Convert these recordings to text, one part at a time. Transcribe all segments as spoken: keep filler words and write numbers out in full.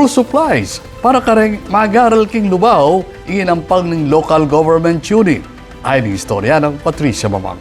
supplies para kareng mag-aral king Lubao, ing inampang ning local government unit. Ayan ing istorya nang Patricia Mamang.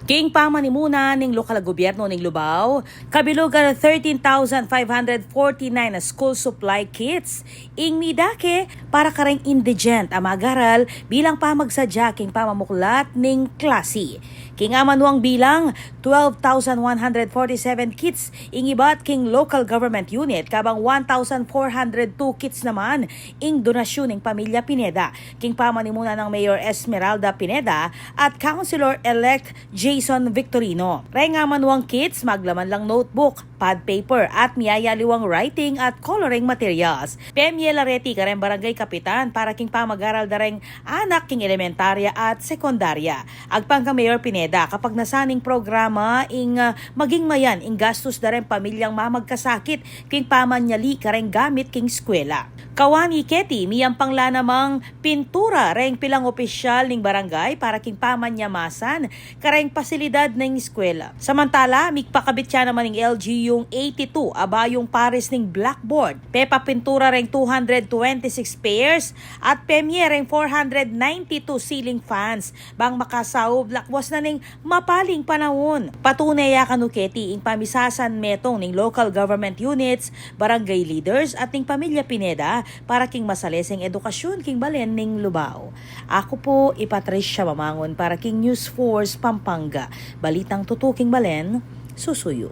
King pamanimuna ning lokal a gobyerno ning Lubao, kabilugan a thirteen thousand five hundred forty-nine a school supply kits ing midake para kareng indigent a mag-aral bilang pamagsadya king pamamuklat ning klasi. King amanuang bilang, twelve thousand one hundred forty-seven kits ing ibat king local government unit, kabang one thousand four hundred two kits naman ing donasyun ning pamilya Pineda king pamanimuna nang Mayor Esmeralda Pineda at Councilor-elect Jason Victorino. Reng amanuang kits, maglaman lang notebook, pad paper, at miyayaliwang writing at coloring materials. Pemye la reti kareng barangay kapitan para king pamag-aral da reng anak king elementarya at sekundarya. Agpang kang Mayor Pineda, kapagnasan ning programa ing, ah, maging mayan ing gastus da reng pamilyang mamagkasakit king pamanyali kareng gamit king eskwela. Kawani keti, miyampang la namang pintura reng pilang opisyal ning barangay para king pamanyamasan kareng pasilidad ning eskwela. Samantala, migpakabit ya naman ning L G U ing eighty-two a bayung pares ning blackboard, pepapintura reng two hundred twenty-six pairs at pemye reng four hundred ninety-two ceiling fans bang makasaup lakwas na ning mapaling panaun. Patune ya kanu keti ing pamisasanmetung ning local government units, barangay leaders at ning pamilya Pineda para king masaleseng edukasyun king balen ning Lubao. Aku pu i Patricia Mamangun para king News Force Pampanga. Balitang tutu king balen, susuyu.